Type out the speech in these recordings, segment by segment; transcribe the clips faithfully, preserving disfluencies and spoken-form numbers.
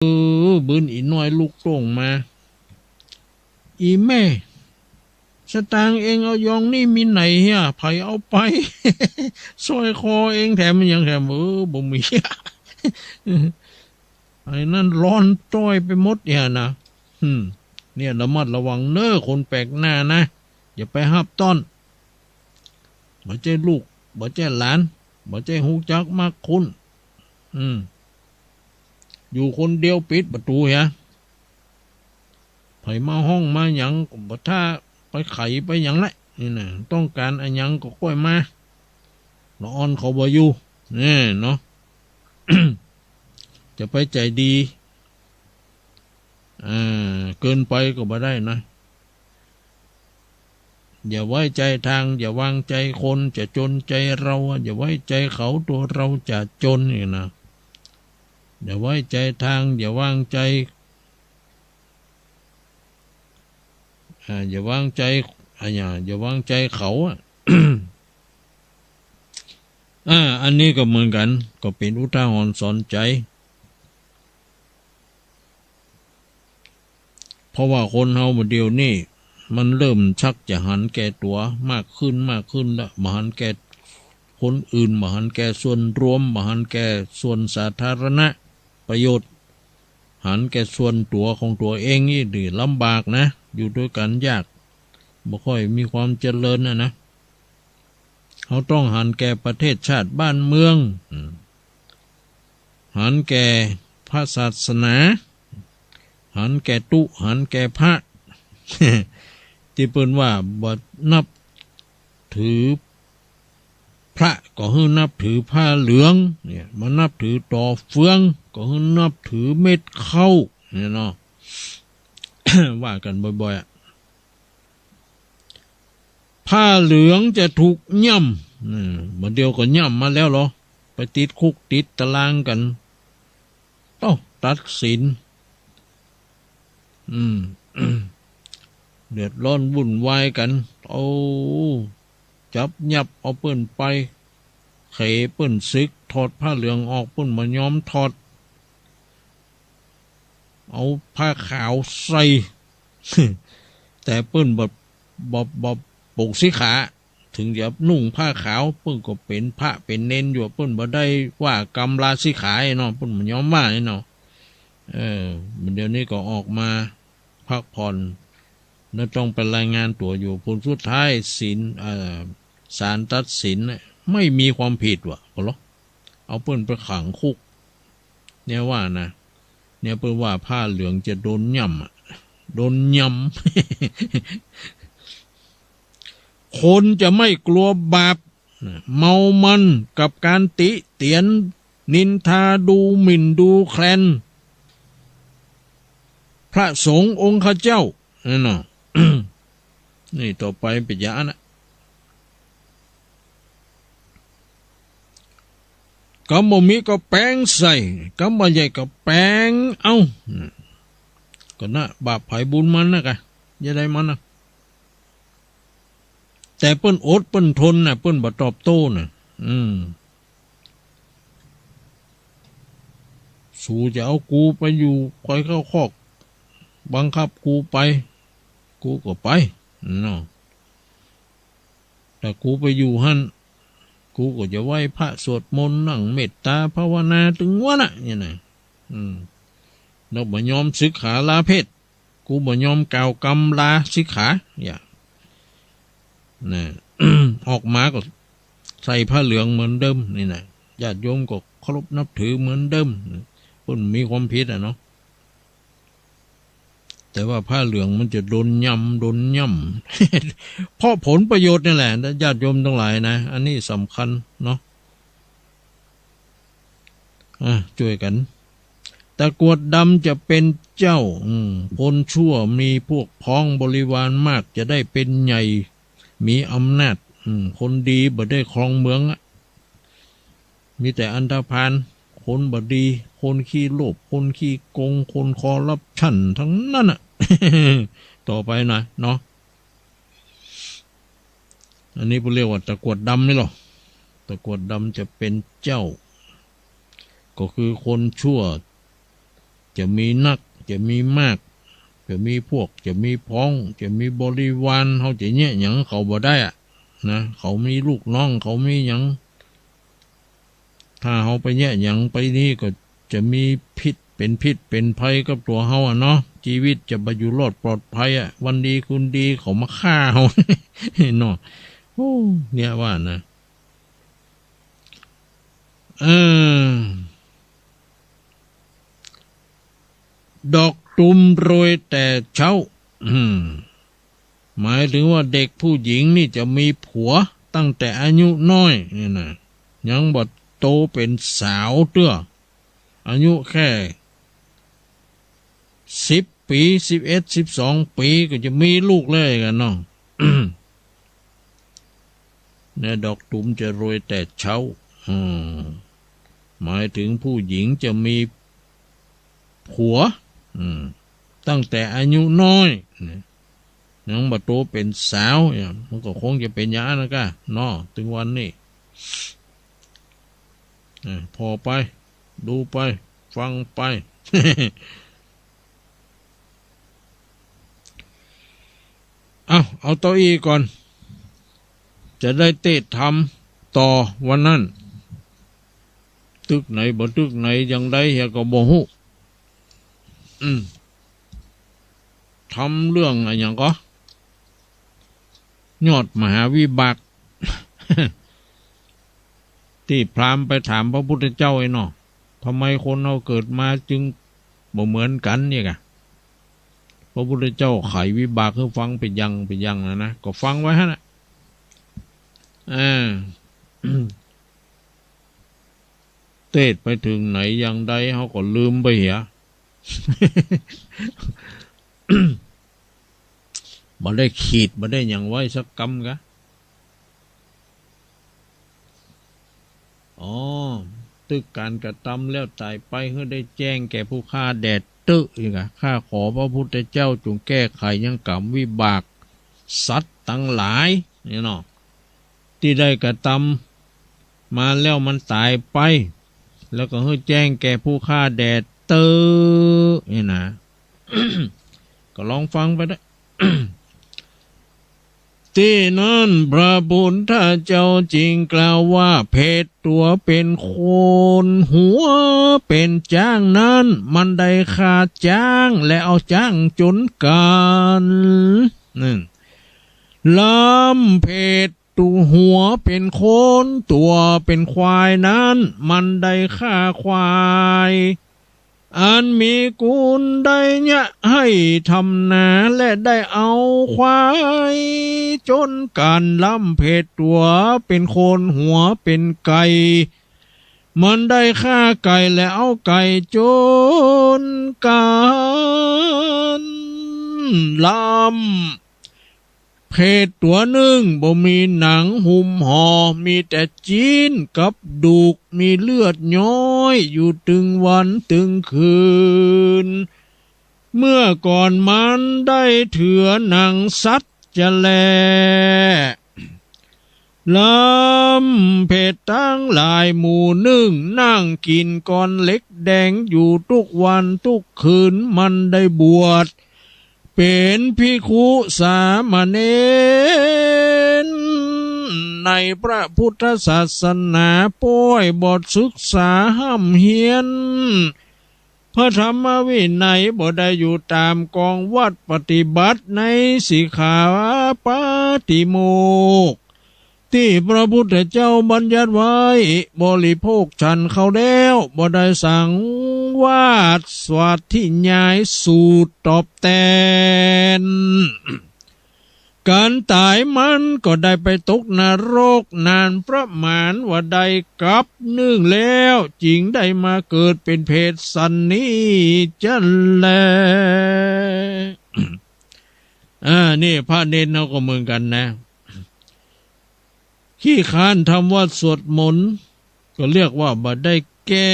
อ บืนอี่น้อยลุกโต้งมา อี่แม่ สตางค์เองเอายองนี่มีไหนเหีย ใผเอาไป สร้อยคอเองแถมมันยังแถม เออ บ่มี ไอ้นั่นร้อนจ้อยไปหมดเหียนะ อืม เนี่ย ระมัดระวังเน้อ คนแปลกหน้านะ อย่าไปฮับต้อน บ่ใจ้ลูก บ่ใจ้หลาน บ่ใจ้ฮู้จักมักคุ้น อืม อยู่คนเดียวปิดประตู๋เหีย ใผมาฮ้องมาหยังก็บ่ถ้าไปไขไปหยังแหละ นี่นะ ต้องก๋านอะหยังก็ก้อยมา ละอ่อนเขาบ่อยู่ นี่เนาะ จะไปใจ๋ดี อ่า เกินไปก็บ่ได้นะ อย่าไว้ใจ๋ตาง อย่าวางใจ๋คน จะจนใจ๋เฮา อย่าไว้ใจ๋เขา ตั๋วเฮาจะจนนี่นะ อย่าไว้ใจ๋ตาง อย่าวางใจ๋ อ่า อย่าวางใจ๋ อ่า อย่า อย่าวางใจ๋เขาอะ อ่า อันนี้ก็เหมือนกั๋น ก็เป๋นอุทาหรณ์สอนใจ๋ เพราะว่าคนเฮาบ่าเดี่ยวนี้ มันเริ่มชักจะหันแก่ตั๋วมากขึ้น มากขึ้นละ บ่หันแก่คนอื่น บ่หันแก่ส่วนรวม บ่หันแก่ส่วนสาธารณะประโยชน์ หันแก่ส่วนตั๋วของตั๋วเองนี่ นี่ลำบากนะ อยู่ตวยกั๋นยาก บ่ค่อยมีความเจริญน่ะนะ เฮาต้องหันแก่ประเทศชาติบ้านเมือง อืม หันแก่พระศาสนา หันแก่ตุ๊ หันแก่พระ ตี้เปิ้นว่าบ่นับถือพระก็หื้อนับถือผ้าเหลือง เนี่ย บ่นับถือต่อเฟืองก็หื้อนับถือเม็ดข้าว เนี่ยเนาะ ว่ากั๋นบ่อยๆ อะ ผ้าเหลืองจะถูกหย้ำ อืม บ่าเดี่ยวก็หย้ำมาแล้วเหรอ ไปติดคุกติดตารางกั๋น โต้ ตัดสิน อืม เดือดร้อนวุ่นวายกั๋น เอา จับยับเอาเปิ้นไป เขเปิ้นสึก ถอดผ้าเหลืองออก เปิ้นบ่ยอมถอด เอาผ้าขาวใส่ แต่เปิ้นบ่ บ่ บ่ปลงสิกขา ถึงจะนุ่งผ้าขาว เปิ้นก็เป๋นพระเป๋นเณรอยู่ เปิ้นบ่ได้ว่ากำลาสิกขาไอ้เนาะ เปิ้นบ่ยอมว่าไอ้เนาะ เออ เดี๋ยวนี้ก็ออกมาพักผ่อน แล้วต้องไปรายงานตั๋วอยู่ ผลสุดท้ายศาล เอ่อ ศาลตัดสินน่ะ ไม่มีความผิดว่ะ ก็เหรอ เอาเปิ้นไปขังคุก เนี่ยว่านะ เนี่ยเปิ้นว่าผ้าเหลืองจะโดนหย้ำอะ โดนหย้ำ คนจะไม่กลัวบาป เมามันกับการติเตียน นินทา ดูหมิ่น ดูแคลน พระสงฆ์องค์ข้าเจ้า นั่นน่ะ นี่ต่อไปเป๋นหยังอะ กำบ่มีก็แป๋งใส่ กำบ่ใหญ่ก็แป๋งเอา ก็นะ บาปไผบุญมันนะกะ อย่าได้มันนะ แต่เปิ้นอดเปิ้นทนน่ะ เปิ้นบ่ตอบโต้น่ะ อืม สูจะเอากูไปอยู่ใก้เข้าคอก บังคับกูไป กูก็ไป เนาะ ถ้ากูไปอยู่หั้น กูก็จะไหว้พระสวดมนต์ นั่งเมตตาภาวนาตึงวันน่ะ เนี่ยนะ อืม แล้วบ่ยอมสิกขาลาเพศ กูบ่ยอมกล่าวกำลาสิกขา อย่า นะ ออกมาก็ใส่ผ้าเหลืองเหมือนเดิม นี่นะ ญาติโยมก็เคารพนับถือเหมือนเดิม เปิ้นมีความผิดอะเนาะ แต่ว่าผ้าเหลืองมันจะโดนหย้ำ โดนหย้ำ เพราะผลประโยชน์นี่แหละ ญาติโยมตังหลายนะ อันนี้สำคัญเนาะ อ่ะ จ้วยกั๋น ตะกรวดดำจะเป๋นเจ้า อืม คนชั่วมีพวกพ้องบริวารมาก จะได้เป๋นใหญ่ มีอำนาจ อืม คนดีบ่ได้ครองเมืองอะ มีแต่อันธพาล คนบ่ดี คนขี้โลภ คนขี้โกง คนคอร์รัปชันทั้งนั้นน่ะ ต่อไปนะเนาะ อันนี้เปิ้นเรียกว่าตะกรวดดำนี่หรอ ตะกรวดดำจะเป๋นเจ้า ก็คือคนชั่ว จะมีนัก จะมีมาก จะมีพวก จะมีพ้อง จะมีบริวาร เฮาจะแยะหยังเขาบ่ได้อะ นะ เขามีลูกน้อง เขามีหยัง ถ้าเฮาไปแยะหยังไปนี่ก็จะมีพิษ เป๋นพิษเป๋นภัยกับตั๋วเฮาอะเนาะ จีวิตจะบ่อยู่รอดปลอดภัยอะ วันดีคืนดีเขามาฆ่าเฮา เนาะ โอ้ เนี่ยว่านะ เออ ดอกตูมโรยแต่เช้า อืม หมายถึงว่าเด็กผู้หญิงนี่จะมีผัวตั้งแต่อายุน้อยนี่นะ ยังบ่โตเป๋นสาวเตื้อ อายุแค่สิบปี๋ สิบเอ็ด สิบสองปี๋ ก็จะมีลูกเลยกั๋นเนาะ เนี่ย ดอกตูมจะโรยแต่เช้า อืม หมายถึงผู้หญิงจะมีผัว อืม ตั้งแต่อายุน้อย เนี่ย ยังบ่โตเป๋นสาว เนี่ย มันก็คงจะเป๋นอย่างนั้นนะก้า เนาะ ตึงวันนี้ เออ ผ่อไป ดูไป ฟังไป เอา เอาเต้าอี้ก่อน จะได้เตศน์ธรรมต่อวันนั้น ตึกไหนบ่ตึกไหนอย่างใดเหียก็บ่ฮู้ อืม ธรรมเรื่องอะหยังก็ ยอดมหาวิบาก ตี้พราหมณ์ไปถามพระพุทธเจ้าไอ้เนาะ ทำไมคนเฮาเกิดมาจึงบ่เหมือนกั๋นเนี่ยกะ พระพุทธเจ้าไขวิบากหื้อฟังเป๋นอย่างเป๋นอย่างนะนะ ก็ฟังไว้หั้นน่ะ เออ เตศน์ไปเถิงไหนอย่างใดเฮาก็ลืมไปเหีย บ่ได้ขีด บ่ได้หยังไว้สักกำกะ อ๋อ ตึกก๋านกระตำแล้วต๋ายไป หื้อได้แจ้งแก่ผู้ข้าแด่เต๊อะ อีกอะ ข้าขอพระพุทธเจ้าจงแก้ไขยังกรรมวิบากสัตว์ตังหลาย เนี่ยเนาะ ตี้ได้กระตำมาแล้วมันต๋ายไป แล้วก็หื้อแจ้งแก่ผู้ข้าแด่เต๊อะ เนี่ยนะ ก็ลองฟังไปเต๊อะ ตี้นั้นพระพุทธเจ้าจึงกล่าวว่า เพศตั๋วเป๋นคน หัวเป๋นจ๊างนั้น มันได้ฆ่าจ๊าง และเอาจ๊างจ๋นกั๋น นึ่ง ลำเพศตั๋วหัวเป๋นคน ตั๋วเป๋นควายนั้น มันได้ฆ่าควาย อันมีกุณได้เยียะหื้อทำนา และได้เอาควายจ๋นกั๋น ลำเพศตั๋วเป๋นคน หัวเป๋นไก่ มันได้ฆ่าไก่ และเอาไก่จ๋นกั๋น ลำ เพศตั๋วนึ่งบ่มีหนังหุ้มห่อ มีแต่จิ๊นกับดูก มีเลือดย้อยอยู่ตึงวันตึงคืน เมื่อก่อนมันได้เถือหนังสัตว์จะแล ลำเพศตังหลายหมู่นึ่ง นั่งกิ๋นก้อนเหล็กแดงอยู่ทุกวันทุกคืน มันได้บวช เป๋นภิกขุสามเณร ในพระพุทธศาสนา ป้อยบ่ศึกษาฮ่ำเฮียนพระธรรมวินัย บ่ได้อยู่ต๋ามกองวัดปฏิบัติในสิกขาปาติโมกข์ ตี้พระพุทธเจ้าบัญญัติไว้ บริโภคฉันเข้าแล้ว บ่ได้สังวาสสวัสธิญายสูตรตอบแตน ก๋านต๋ายมันก็ได้ไปตกนรกนานประมาณว่าได้กัปนึ่งแล้ว จึงได้มาเกิดเป๋นเพศสันนี้จะแล อ่า นี่พระเณรเฮาก็เหมือนกั๋นนะ ขี้ค้านทำวัตรสวดมนต์ ก็เรียกว่าบ่ได้แก้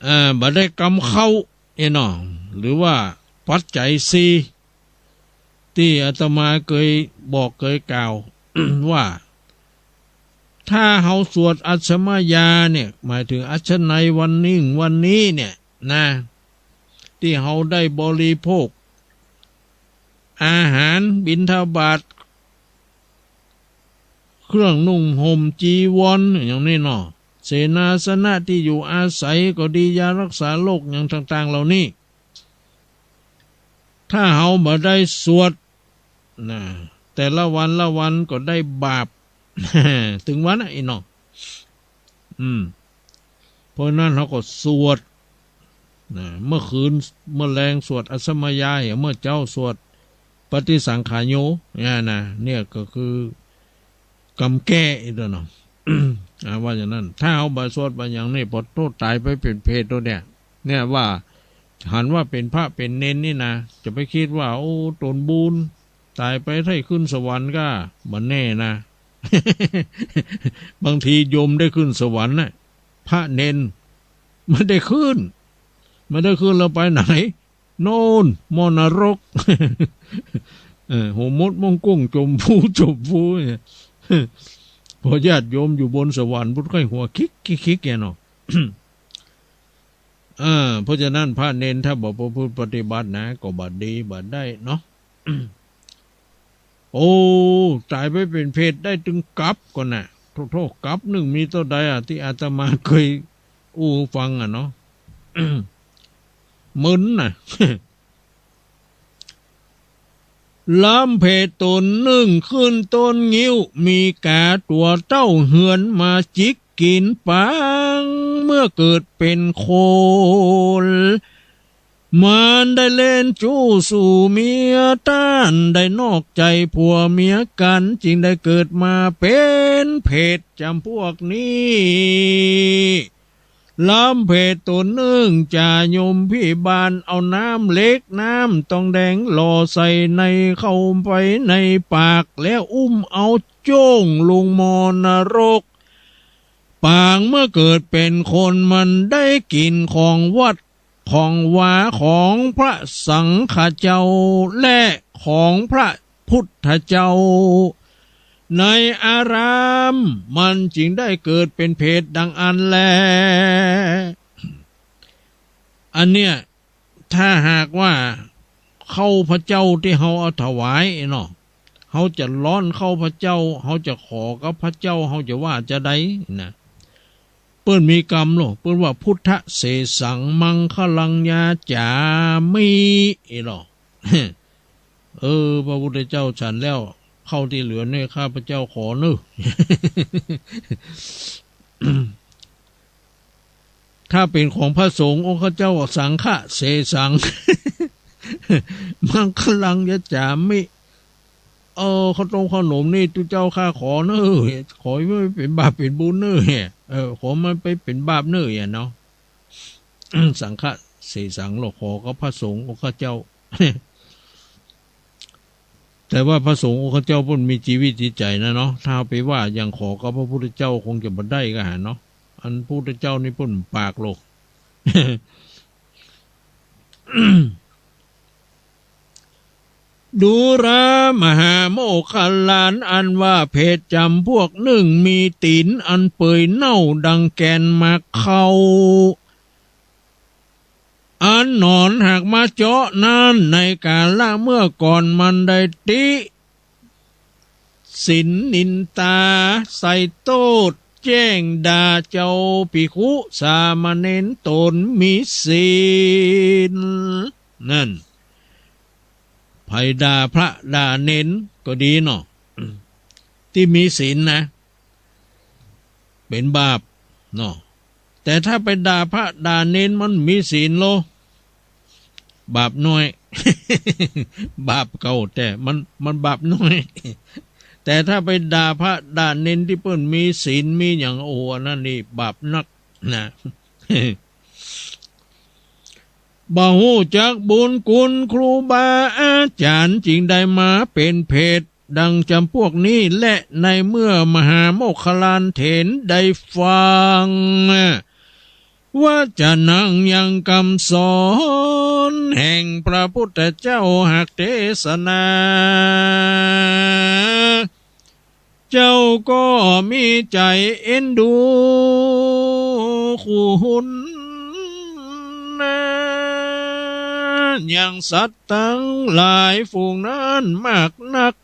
อ่า บ่ได้กำเข้า เอ้เนาะ หรือว่าปัจจัยสี่ ตี้อาตมาเกยบอกเกยกล่าว ว่า ถ้าเฮาสวดอัสสมยาเนี่ย หมายถึงอัชนัยวันนึ่งวันนี้เนี่ยนะ ตี้เฮาได้บริโภคอาหารบิณฑบาต เครื่องนุ่งห่มจีวรอย่างนี้เนาะ เสนาสนะตี้อยู่อาศัยก็ดี ยารักษาโรคอย่างต่างๆ เหล่านี้ ถ้าเฮาบ่ได้สวดนะ แต่ละวันละวันก็ได้บาป ตึงวันน่ะ อี้เนาะ อืม เพราะนั้นเฮาก็สวดนะ เมื่อคืน เมื่อแลงสวดอัสสมยา เมื่อเจ๊าสวดปฏิสังขายโย เนี่ยนะ เนี่ยก็คือ กำแก้อีกแล้วเนาะ อ่า ว่าอย่างนั้น ถ้าเฮาบ่สวดบ่หยังนี่ ปอโต้ต๋ายไปเป๋นเปรตโตเนี่ย เนี่ยว่า หันว่าเป๋นพระเป๋นเณรนี่นะ จะไปกึ๊ดว่า โอ้ ต๋นบุญ ต๋ายไปใค่ขึ้นสวรรค์ก้า บ่แน่นะ บางทีโยมได้ขึ้นสวรรค์น่ะ พระเณรไม่ได้ขึ้น ไม่ได้ขึ้นแล้วไปไหน โน่น หม้อนรก เออ หัวมดม่วงกุ้งจมฟูจมฟูเนี่ย พอญาติโยมอยู่บนสวรรค์พุ้นค่อยหัวคิกคิกคิกแกเนาะ เออ เพราะฉะนั้นพระเณรถ้าบ่ประพฤติปฏิบัตินะ ก็บ่ดีบ่ได้เนาะ โอ้ ต๋ายไปเป๋นเปรตได้ตึงกัปก่อนน่ะ โธ่ โธ่ กัปนึ่งมีเต้าใดอะ ตี้อาตมาเกยอู้ฟังอะเนาะ มึนน่ะ ลำเปรตต๋นนึ่งขึ้นต้นงิ้ว มีก๋าตั๋วเต้าเฮือนมาจิกกิ๋นปัง เมื่อเกิดเป๋นคน มันได้เล่นจู้สู่เมียต้าน ได้นอกใจ๋ผัวเมียกั๋น จึงได้เกิดมาเป๋นเปรตจ๋ำพวกนี้ ลำเปรตต๋นนึ่งจะยมพิบาล เอาน้ำเหล็กน้ำตองแดงหล่อใส่ใน เข้าไปในปาก แล้วอุ้มเอาจ้วงลงหม้อนรก ปางเมื่อเกิดเป๋นคน มันได้กิ๋นของวัด ของวา ของพระสังฆเจ้า และของพระพุทธเจ้า ในอาราม มันจึงได้เกิดเป๋นเปรตดังอั้นแล อันเนี้ย ถ้าหากว่าข้าวพระเจ้าตี้เฮาเอาถวายเนาะ เฮาจะฮ้อนข้าวพระเจ้า เฮาจะขอกับพระเจ้า เฮาจะว่าจาใดนะ เปิ้นมีกำโล เปิ้นว่า พุทธเสสัง มังคลังยาจามิ เอโล เออ พระพุทธเจ้าฉันแล้ว ข้าวตี้เหลือนี่ข้าพเจ้าขอเน่อ ถ้าเป๋นของพระสงฆ์องค์ข้าเจ้า สังฆเสสัง มังคลังยาจามิ เออ ข้าวต้มข้าวหนมนี่ตุ๊เจ้าข้าขอเน่อ ขอให้มันเป๋นบาปเป๋นบุญเน่อ เออ ขอมันไปเป๋นบาปเน่อ อย่างเนาะ สังฆเสสัง เฮาขอกับพระสงฆ์องค์ข้าเจ้า แต่ว่าพระสงฆ์องค์ข้าเจ้าเปิ้นมีจีวิตจิตใจ๋นะเนาะ ถ้าเอาไปว่าอย่างขอกับพระพุทธเจ้าคงจะบ่ได้ก้าหันเนาะ อันพุทธเจ้านี่เปิ้นปากโลก ดูรา มหาโมคคัลลาน อันว่าเปรตจ๋ำพวกนึ่งมีตี๋นอันเปื่อยเน่าดังแก่นหมากเข้า อันหนอนหากมาเจาะนั้น ในกาละเมื่อก่อนมันได้ติ สินนินตา ใส่โต้ษ แจ้งด่าเจ้าภิกขุสามเณรต๋นมีศีล นั่น ใผด่าพระด่าเณรก็ดีเนาะ ตี้มีศีลนะ เป๋นบาปเนาะ แต่ถ้าไปด่าพระด่าเณรมันมีศีลโล บาปน้อย บาปเก่า แต่มัน มันบาปน้อย แต่ถ้าไปด่าพระด่าเณรตี้เปิ้นมีศีลมีหยัง โอ้ อันนั้นนี่บาปนักนะ บ่ฮู้จักบุญคุณครูบาอาจ๋ารย์ จึงได้มาเป๋นเปรตดังจ๋ำพวกนี้แล ในเมื่อมหาโมคคัลลานเถรได้ฟัง วจนะยังกำสอนแห่งพระพุทธเจ้าหากเตสนา เจ้าก็มีใจ๋เอ็นดูคุณนา ยังสัตว์ตังหลายฝูงนั้นมากนัก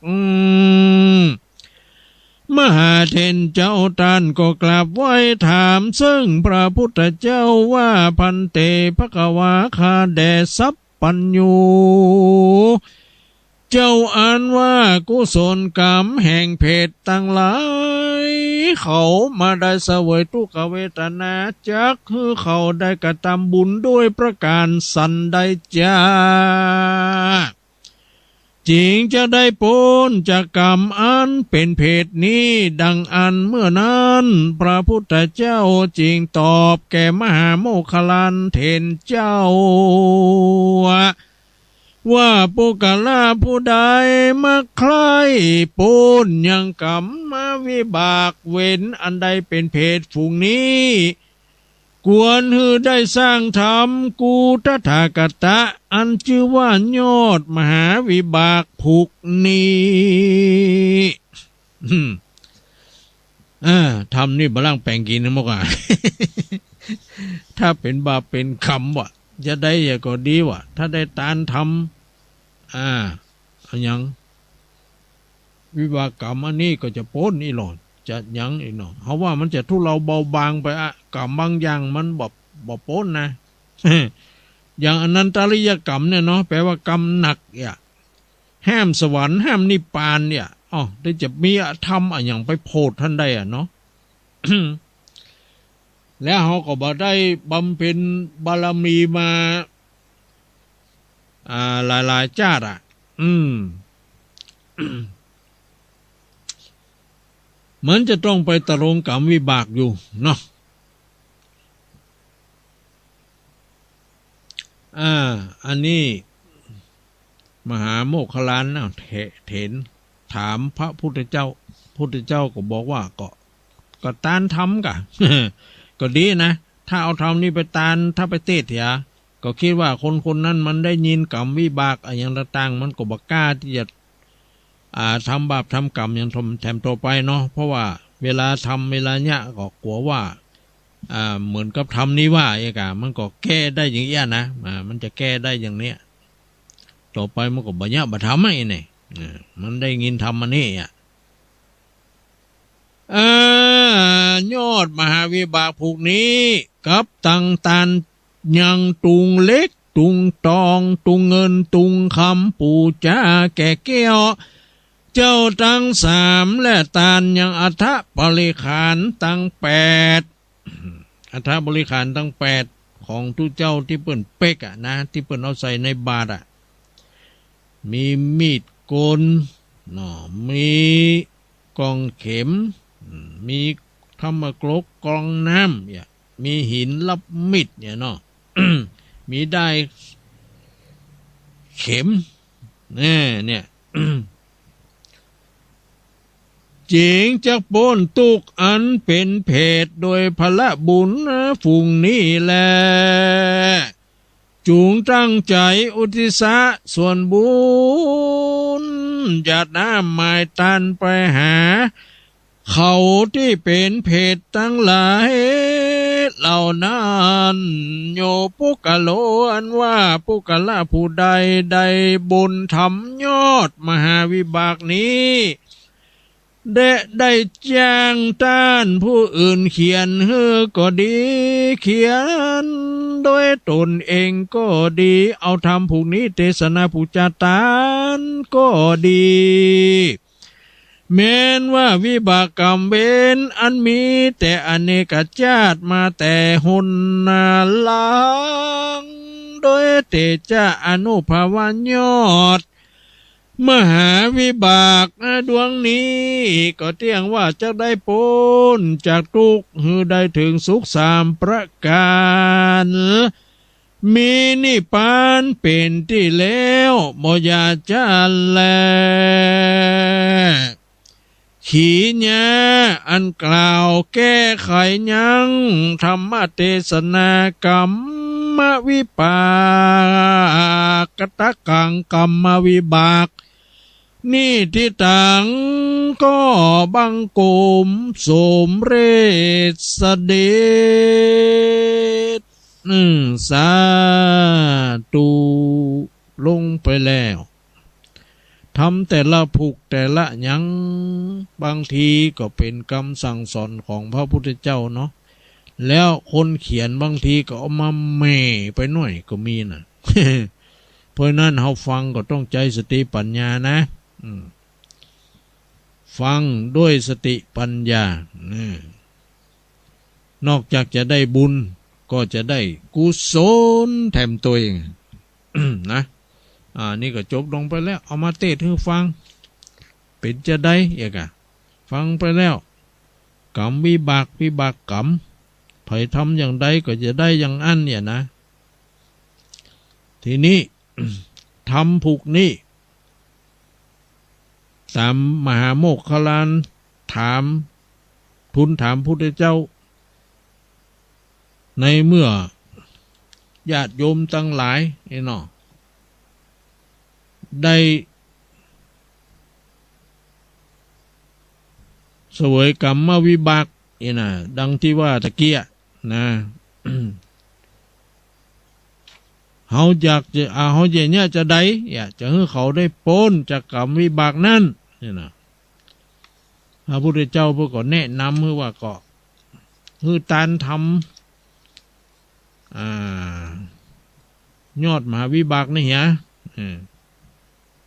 มหาเถรเจ้าต้านก็กราบไหว้ถามเซิ่งพระพุทธเจ้าว่า ภันเต ภควา ข้าแด่สัพพัญญู เจ้าอันว่ากุศลกรรมแห่งเปรตตังหลาย เขามาได้เสวยทุกขเวทนา จักหื้อเขาได้กระทำบุญด้วยประก๋านสันใดจา จึงจะได้ป๊นจากกรรมอันเป๋นเปรตนี้ ดังอั้นเมื่อนั้น พระพุทธเจ้าจึงตอบแก่มหาโมคคัลลาเถรเจ้า ว่าปุคคละผู้ใดมักใคร่ป๊นยังกรรมวิบากเวรอันใดเป๋นเปรตฝูงนี้ ควรหื้อได้สร้างธรรมกู้ตถาคตะ อันจื้อว่ายอดมหาวิบากผูกนี้ อืม อ่า ธรรมนี่บ่ล่างแป๋งกิ๋นนะมกอ่ะ ถ้าเป๋นบาปเป๋นกรรมวะ จะได้หยังก็ดีวะ ถ้าได้ตานทำ อ่า อะหยัง วิบากกรรมอันนี้ก็จะป๊นอี้หลอ จะหยังอี้เนาะ เฮาว่ามันจะทุเลาเบาบางไปอะ กรรมบางอย่างมันบ่ บ่ป๊นนะ อย่างอนันตริยกรรมเนี่ยเนาะ แปลว่ากรรมหนักเนี่ย แหมสวรรค์ แหมนิพพานเนี่ย อ้อ ได้จะมีธรรมอะหยังไปโผดต้านได้อะเนาะ แล้วเฮาก็บ่ได้บำเพ็ญบารมีมา อ่า หลายๆ จาติอะ อืม มันจะต้องไปตะลงกรรมวิบากอยู่เนาะ อ่า อันนี้ มหาโมคคัลลานะ เถ- เถรถามพระพุทธเจ้า พุทธเจ้าก็บอกว่า ก็ ก็ตานทำกะ ก็ดีนะ ถ้าเอาธรรมนี้ไปตาน ถ้าไปเตศน์เหีย ก็กึ๊ดว่าคนคนนั้นมันได้ยินกรรมวิบากอะหยังต่างๆ มันก็บ่กล้าตี้จะ อ่า ทำบาปทำกรรมหยังแถมต่อไปเนาะ เพราะว่าเวลาทำเวลาเยียะก็กั๋วว่า อ่า เหมือนกับธรรมนี้ว่าเองอะ มันก็แก้ได้อย่างเอี้ยนะ อ่า มันจะแก้ได้อย่างเนี้ย ต่อไปมันก็บ่เยียะบ่ทำอะไอ้นี่ อ่า มันได้ยินธรรมอันนี้อะ อ่า ยอดมหาวิบากผูกนี้ กับตังตานยังตุงเหล็ก ตุงตอง ตุงเงิน ตุงคำ ปู๋จาแก่แก้ว เจ้าตังสาม และตานยังอัฐบริขารตังแปด อัฐบริขารตังแปดของตุ๊เจ้าตี้เปิ้นเป๊กอะนะ ตี้เปิ้นเอาใส่ในบาตรอะ มีมีดโกนเนาะ มีกองเข็ม อืม มีธรรมครกกรองน้ำเนี่ย มีหินรับมีดเนี่ยเนาะ มีด้ายเข็ม แน่ เนี่ย จึงจะป๊นตุ๊กข์อันเป๋นเปรตโดยผละบุญฝูงนี้แล จุ่งตั้งใจ๋อุทิศส่วนบุญ หยาดน้ำหมายตานไปหา เขาตี้เป๋นเปรตตังหลายเหล่านั้น โยปุคคโล อันว่าปุคคละผู้ใดได้บนทำยอดมหาวิบากนี้ และได้จ้างต้านผู้อื่นเขียนหื้อก็ดี เขียนโดยตนเองก็ดี เอาธรรมผูกนี้เตสนาปู๋จาตานก็ดี แม้นว่าวิบากกรรมเวรอันมีแต่อเนกจาติมาแต่หนหลัง โดยเตชะอานุภาพยอดมหาวิบากดวงนี้ ก็เตี้ยงว่าจะได้ป๊นจากตุ๊กข์หื้อได้เถิงสุขสามประก๋าน มีนิพพานเป๋นตี้แล้วบ่อย่าจ๊าแล ขีญาอันกล่าวแก้ไขยังธรรมเตสนากรรมวิปากตะกัง กรรมวิบาก นิฏฐิตัง ขอบังคมสมเร็จเสด็จ อืม สาธุ ลงไปแล้ว ธรรมแต่ละผูกแต่ละหยัง บางทีก็เป๋นกำสั่งสอนของพระพุทธเจ้าเนาะ แล้วคนเขียนบางทีก็เอามาแหม่ไปหน่อยก็มีน่ะ เพราะฉะนั้นเฮาฟังก็ต้องใจ๊สติปัญญานะ อืม ฟังด้วยสติปัญญา อืม นอกจากจะได้บุญ ก็จะได้กุศลแถมตวย นะ อ่า นี่ก็จบลงไปแล้ว เอามาเตศน์หื้อฟัง เป๋นจาใดเอียกอะ ฟังไปแล้ว กรรมวิบาก วิบากกรรม ใผทำอย่างใดก็จะได้อย่างอั้นเนี่ยนะ ทีนี้ ธรรมผูกนี้ ต๋ามมหาโมคคัลลานถาม ทูลถามพุทธเจ้า ในเมื่อญาติโยมตังหลาย ไอ้เนาะ ได้เสวยกรรมวิบาก ไอ้น่ะ ดังตี้ว่าตะกี้อะ นะ เฮาอยากจะ อ่า เฮาจะเยียะจาใด อยากจะหื้อเขาได้ป๊นจากกรรมวิบากนั้น เนี่ยนะ พระพุทธเจ้าเปิ้นก็แนะนำหื้อว่าก็ หื้อตานทำ อ่า ยอดมหาวิบากนี่เหีย เออ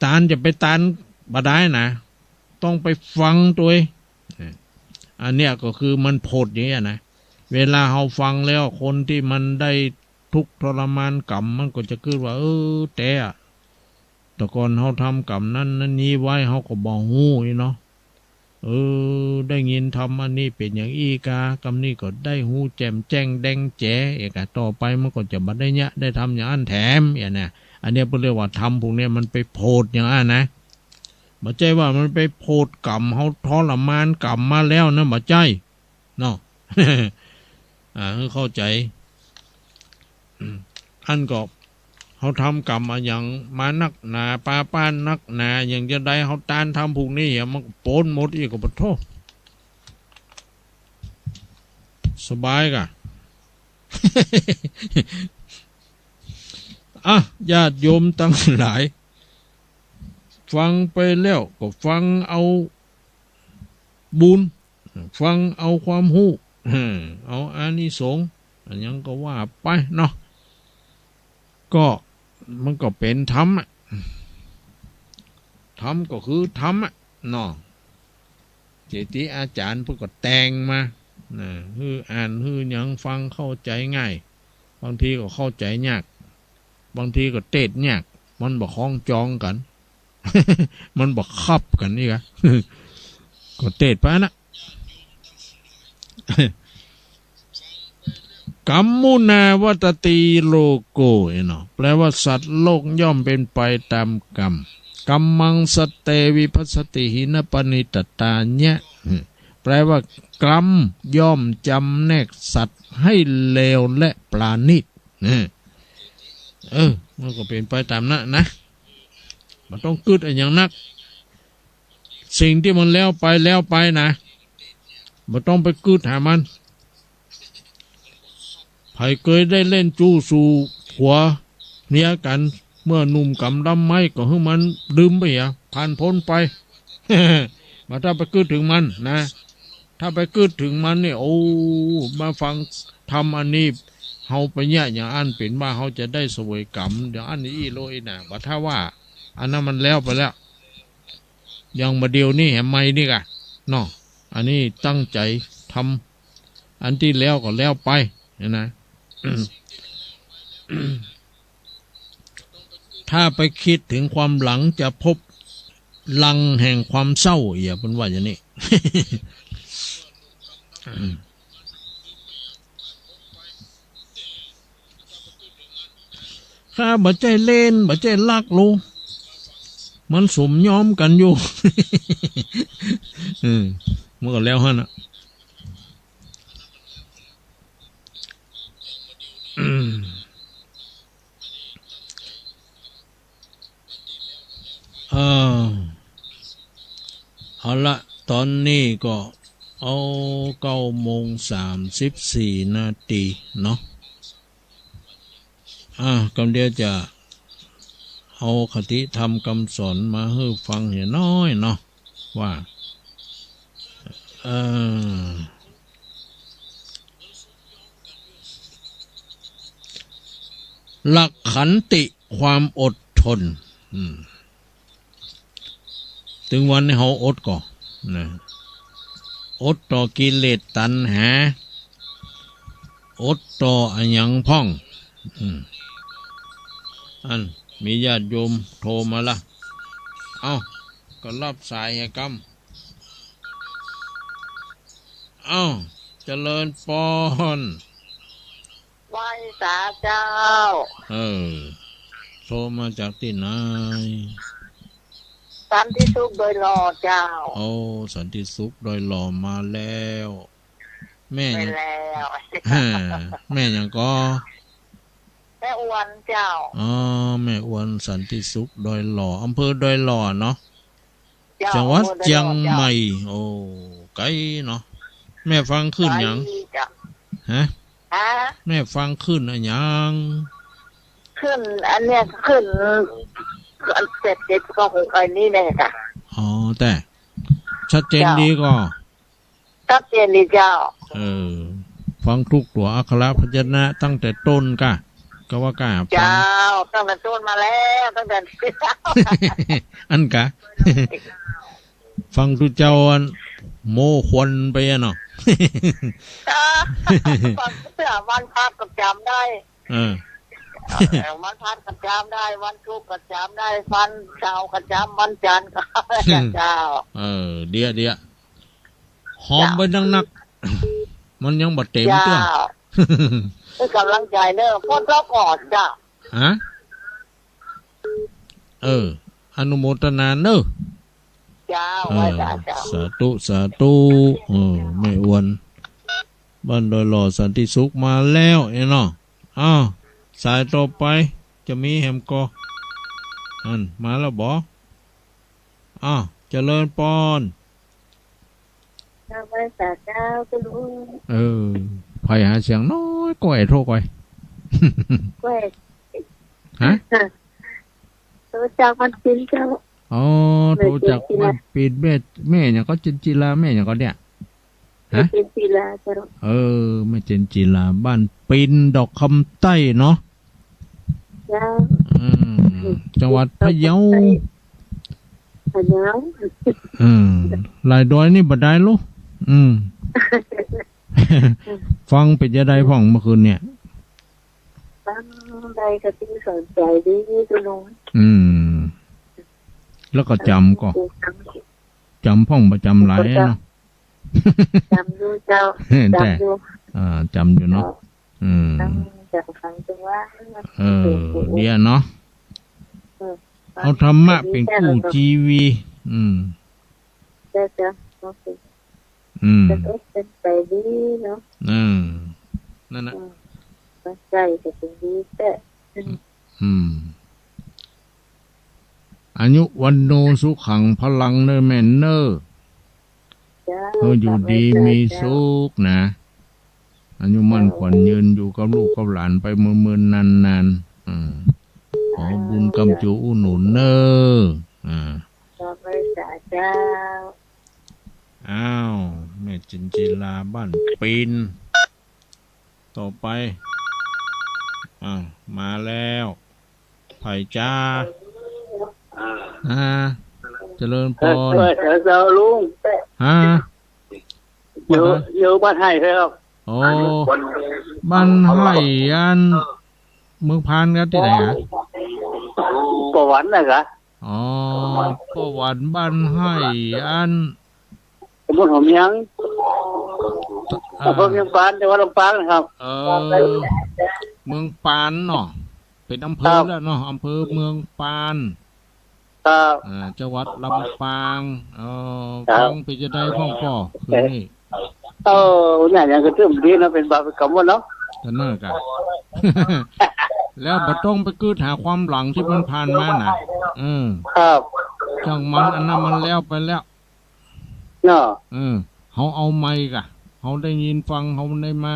ตานจะไปตานบ่ได้นะ ต้องไปฟังตวย เออ อันเนี้ยก็คือมันโผดอย่างเงี้ยนะ เวลาเฮาฟังแล้ว คนตี้มันได้ทุกข์ทรมานกรรม มันก็จะกึ๊ดว่า เออ แต๊อะ แต่ก่อนเฮาทำกรรมนั้นนั้นนี้ไว้ เฮาก็บ่ฮู้อี้เนาะ เออ ได้ยินธรรมอันนี้เป๋นอย่างอี้กา กำนี้ก็ได้ฮู้แจ่มแจ้งแดงแจ๋ เอียกะ ต่อไปมันก็จะบ่ได้เยียะ ได้ทำอย่างอั้นแถม อย่างเนี้ย อันเนี้ยเปิ้นเรียกว่าธรรมพวกเนี้ยมันไปโผดอย่างอั้นนะ บ่ใจ้ว่ามันไปโผดกรรม เฮาทรมานกรรมมาแล้วนะ บ่ใจ้ เนาะ อ่า หื้อเข้าใจ๋ อันก็ เฮาทำกรรมอะหยังมานักหนา ปาป๊านนักหนา อย่างจาใด เฮาตานธรรมผูกนี้เหีย มันก็ป๊นหมดอี้ ก็ปะโธ่ สบายก่ะ อ่ะ ญาติโยมตังหลาย ฟังไปแล้วก็ฟังเอาบุญ ฟังเอาความฮู้ เอาอานิสงส์ อะหยังก็ว่าไปเนาะ ก็มันก็เป๋นธรรมอะ ธรรมก็คือธรรมอะเนาะ เจติอาจ๋ารย์เปิ้นก็แต่งมา นะ หื้ออ่าน หื้อหยังฟังเข้าใจ๋ง่าย บางทีก็เข้าใจ๋ยาก บางทีก็เตศน์ยาก มันบ่คล้องจองกั๋น มันบ่คับกั๋นอี้กะ ก็เตศน์ไปนะ กัมมุนาวัตตีโลโก เนาะ แปลว่าสัตว์โลกย่อมเป๋นไปต๋ามกรรม กัมมังสัตเต วิภัสสติ หินปะนิตตา ยะ แปลว่ากรรมย่อมจ๋ำแนกสัตว์ให้เลวและปราณีต นะ เออ มันก็เป๋นไปต๋ามนั้นนะ บ่ต้องกึ๊ดอะหยังนัก สิ่งตี้มันแล้วไป แล้วไปนะ บ่ต้องไปกึ๊ดหามัน ใผเกยได้เล่นจู้สู่ผัวเมียกั๋น เมื่อหนุ่มกำลัมไม้ ก็หื้อมันลืมไปเหีย ผ่านป๊นไป บ่ต้องไปกึ๊ดเถิงมันนะ ถ้าไปกึ๊ดเถิงมันเนี่ย โอ้ มาฟังธรรมอันนี้ เฮาไปเยียะอย่างอั้น เป๋นว่าเฮาจะได้เสวยกรรมอย่างอั้นอี้โลอี้นา บ่ถ้าว่า อันนั้นมันแล้วไปแล้ว อย่างบ่าเดี่ยวนี้แหมใหม่นี่กะ เนาะ อันนี้ตั้งใจ๋ทำ อันตี้แล้วก็แล้วไป เนี่ยนะ ถ้าไปกึ๊ดเถิงความหลังจะพบรังแห่งความเศร้า เหีย เปิ้นว่าอย่างนี้ ข้าบ่ใจ้เล่น บ่ใจ้ลักโล มันสมยอมกั๋นอยู่ เออ มันก็แล้วหั้นน่ะ เออ เอาละ ต๋อนนี้ก็ เอา เก้าโมงสามสิบสี่นาทีเนาะ อ่ะ กำเดียวจะเอาคติธรรมกำสอนมาหื้อฟังเหียน้อยเนาะ ว่า เอ่อ หลักขันติความอดทน อืม ตึงวันนี้เฮาอดก่อ นะ อดต่อกิเลสตัณหา อดต่ออะหยังพ่อง อืม อัน มีญาติโยมโทรมาละ เอ้า ก็ฮับสายเหียกำ เอ้า เจริญปอน ไหว้สาเจ้า เออ โทรมาจากตี้ไหน สันติสุขดอยหล่อเจ้า โอ้ สันติสุขดอยหล่อมาแล้ว แม่หยัง ไปแล้ว แม่หยังก่อ แม่อวนเจ้า อ๋อ แม่อวนสันติสุขดอยหล่อ อำเภอดอยหล่อเนาะ เจ้า จังหวัดเจียงใหม่ อำเภอดอยหล่อเจ้า โอ้ ไก๋เนาะ แม่ฟังคลื่นหยัง ไก๋เจ้า ฮะ ฮะ แม่ฟังคลื่นอะหยัง คลื่นอันเนี้ย คลื่น อันเจ็ดเจ็ดสอง ไอ้นี่แหละจ้ะ อ๋อ แต่ชัดเจนดีก่อ ชัดเจนดีเจ้า เออ ฟังทุกตั๋วอักขระพยัญชนะตั้งแต่ต้นก่ะ ก็ว่าก่ะ ฟัง เจ้า ตั้งแต่ต้นมาแล้ว ตั้งแต่ อันก่ะ ฟังตุ๊เจ้าอันโม้ควันไปอะเนาะ เออ ฟังเตื้อวันพระก็จ๋ำได้ เออ เออ วันพระก็จ๋ำได้ วันศุกร์ก็จ๋ำได้ วันเสาร์ก็จ๋ำ วันจันทร์ก็ เจ้า เออ เดี๋ยว เดี๋ยว หอมไปนักๆ มันยังบ่เต็มเตื้อ เจ้า ให้ก๋ำลังใจ๋เน่อ พ่นเจ้าก่อนเจ้า ฮะ เออ อนุโมทนาเน่อ เจ้า เออ ไหว้สาเจ้า สาธุ สาธุ เออ แม่อวน บ้านดอยหล่อสันติสุขมาแล้วเอ้ยเนาะ อ้าว สายต่อไป จะมีแหมก่อ อัน มาแล้วบ่ อ้าว เจริญปอน เจ้า ไหว้สาเจ้า เจ้าลุง เออ ใผหาเสียงน้อยก้อย โทรก้อย ก้อย ฮะ โทรจากบ้านปินเจ้า อ๋อ โทรจากบ้านปิน แม่ แม่หยังก่อ เจนจิลา แม่หยังก่อเนี่ย ฮะ แม่เจนจิลาเจ้า เออ แม่เจนจิลา บ้านปิน ดอกคำใต้เนาะ เจ้า อืม จังหวัดพะเยา พะเยา อืม หลายดอยนี่บ่ได้ลุ อืม ฟังเป๋นจะใดพ่องเมื่อคืนเนี่ย ฟังได้ก็ดี สนใจ๋ดีเจ้าลุง อืม แล้วก็จ๋ำก่อ จ๋ำพ่องบ่จ๋ำหลายเนาะ จ๋ำอยู่เจ้า แต่ จ๋ำอยู่ อ่า จ๋ำอยู่เนาะ อืม จ๋ำฟังจังหวะ เออ เดี๋ยวเนาะ เออ เอาธรรมะเป๋นกู้จีวีต อืม เจ้า เจ้า โอเค อืม จะต้องเป็นไปดีเนาะ อืม นั่นน่ะ อืม ตั้งใจ๋จะเป็นดีแต๊ อืม อืม อายุ วัณโณ สุขัง พลัง เน่อแม่เน่อ เจ้า เออ อยู่ดีมีสุขนะ อายุมั่นขวัญยืน อยู่กับลูกกับหลานไปเมินๆ นานๆ อืม ขอบุญกำจูอุดหนุนเน่อ อ่า ขอบคุณเจ้า อ้าว แม่เจนจิลาบ้านปิน ต่อไป อ้าว มาแล้ว ใผจ๊ะ อ่า เจริญปอน เออ เออ เจ้าลุง ฮะ อยู่ อยู่บ้านไฮ่ครับ อ๋อ บ้านไฮ่อัน เมืองพานครับ ตี้ไหนอะ ประวันนะครับ อ๋อ ประวันบ้านไฮ่อัน ตำบลหัวเมียง อ่า อำเภอเมืองปาน จังหวัดลำปางนะครับ เออ เมืองปานเนาะ เป๋นอำเภอ ครับ แล้วเนาะ อำเภอเมืองปาน ครับ อ่า จังหวัดลำปาง เออ ครับ ฟังเป๋นจะใดพ่องก่อ คืนนี้ เออ เนี่ย ยังกระตุ้นดีนะ เป๋นบาปเป๋นกรรมวะเนาะ ก็เน่อก่ะ แล้วบ่ต้องไปกึ๊ดหาความหลังตี้มันผ่านมาน่ะ เออ ครับ จ้างมัน อันนั้นมันแล้วไปแล้ว เนาะ เออ เฮาเอาใหม่ก่ะ เฮาได้ยินฟัง เฮาได้มา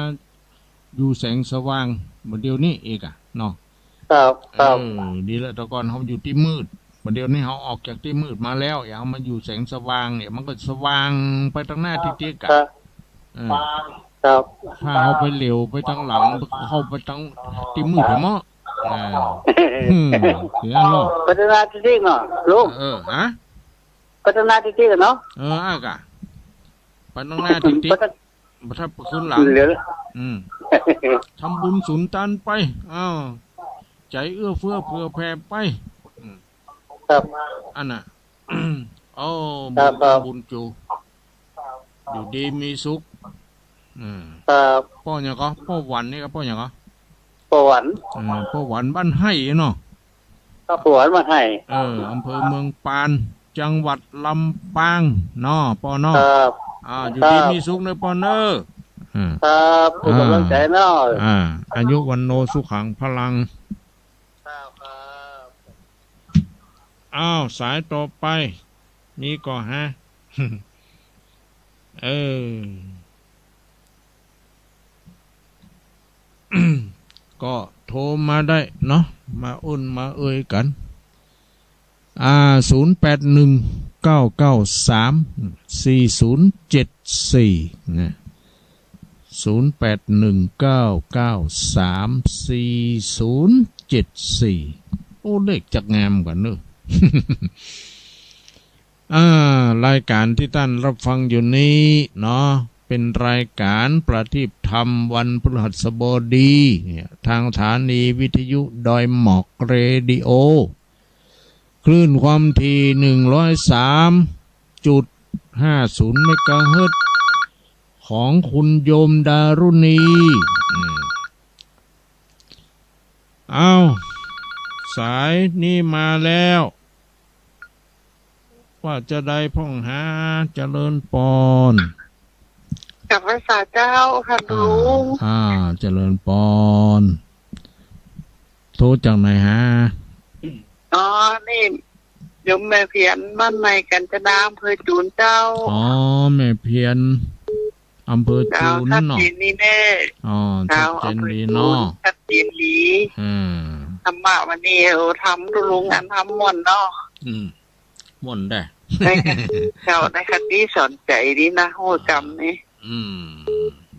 อยู่แสงสว่าง บ่าเดี่ยวนี้อีกอะเนาะ ครับ ครับ เออ ดีละ แต่ก่อนเฮาอยู่ตี้มืด บ่าเดี่ยวนี้เฮาออกจากตี้มืดมาแล้ว เฮามาอยู่แสงสว่างเนี่ย มันก็สว่างไปตังหน้าติ๊กๆ อะ ครับ เออ ครับ ถ้าเฮาไปเหลียวไปตังหลัง เข้าไปตังตี้มืดไปหมด อ่า อืม เสียเนาะ ไปตังหน้าติ๊กๆ เนาะ ลุง เออ ฮะ ไปตังหน้าติ๊กๆ เนาะ เออ อ่ะกะ ไปตังหน้าติ๊กๆ ไปตัง บ่าถ้าไปคืนหลัง เหลียว อืม ทำบุญสุนทานไป อ้าว ใจ๋เอื้อเฟื้อเผื่อแผ่ไป อืม ครับ อันน่ะ โอ้ ครับ บุญ ครับ บุญจู อยู่ดีมีสุข อืม ครับ ป้อหยังก่อ ป้อหวันนี่ก่อ ป้อหยังก่อ ป้อหวัน เออ ป้อหวันบ้านไฮ่เนาะ ครับ ป้อหวันบ้านไฮ่ เออ อำเภอเมืองปาน จังหวัดลำปางเนาะ ป้อเนาะ ครับ อ่า อยู่ดี ครับ มีสุขเน่อป้อเน่อ อ่า ครับ เป๋นก๋ำลังใจ๋เนาะ อ่า อายุ วัณโณ สุขัง พลัง ครับ ครับ อ้าว สายต่อไป มีก่อฮะ เออ ก็โทรมาได้เนาะ มาอุ่นมาเอยกั๋น อ่า ศูนย์แปดหนึ่ง เก้าเก้าสาม สี่ศูนย์เจ็ดสี่ นะ ศูนย์แปดหนึ่ง เก้าเก้าสาม สี่ศูนย์เจ็ดสี่ โอ้ เลขจักงามกว่าเนอะ อ่า รายก๋านตี้ต้านฮับฟังอยู่นี้เนาะ เป๋นรายก๋านประทีปธรรมวันพฤหัสบดี เนี่ย ตางสถานีวิทยุดอยหมอกเรดิโอ คลื่นความถี่ หนึ่งร้อยสามจุดห้าศูนย์ เมกะเฮิรตซ์ ของคุณโยมดารุณี อืม อ้าว สายนี้มาแล้ว ว่าจาใดพ่องฮา เจริญปอน กับไหว้สาเจ้าค่ะ อ่า ลุง อ่า เจริญปอน โทรจากไหนฮะ อ๋อ นี่ โยมแม่เพียร บ้านใหม่กาญจนา อำเภอจูนเจ้า อ๋อ แม่เพียร อำเภอจูนเนาะ เจ้า ชัดเจนดีแน่ อ๋อ เจ้า ชัดเจนดีเนาะ อำเภอจูน ชัดเจนดี อืม ธรรมะวันนี้ โอ้ ธรรมตุ๊ลุง อันธรรมม่วนเนาะ อืม ม่วนได้ ได้ค่ะ เจ้า ได้คติสอนใจ๋ดีนะ ฮู้กำนี่ อืม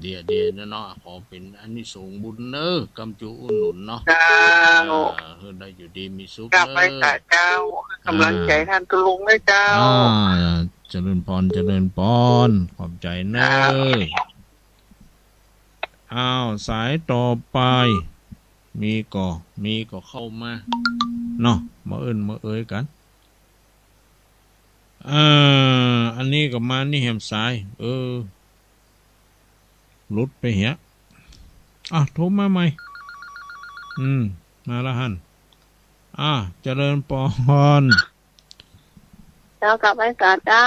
เดียะ เดียะเนาะ ขอเป๋นอานิสงส์บุญเน่อ กำจูอุดหนุนเนาะ เจ้า เออ หื้อได้อยู่ดีมีสุข กับไหว้สาเจ้า เน่อ ก๋ำลังใจ๋ต้านตุ๊ลุงด้วยเจ้า อ่า เจริญปอน เจริญปอน ขอบใจ๋เน่อ เจ้า อ้าว สายต่อไป มีก่อ มีก่อเข้ามา เนาะ มาเอิ้นมาเอยกั๋น อ่า อันนี้ก็มานี่แหมสาย เออ หลุดไปเหีย อ่ะ โทรมาใหม่ อืม มาละหั้น อ่ะ เจริญปอน เจ้า กับไหว้สาเจ้า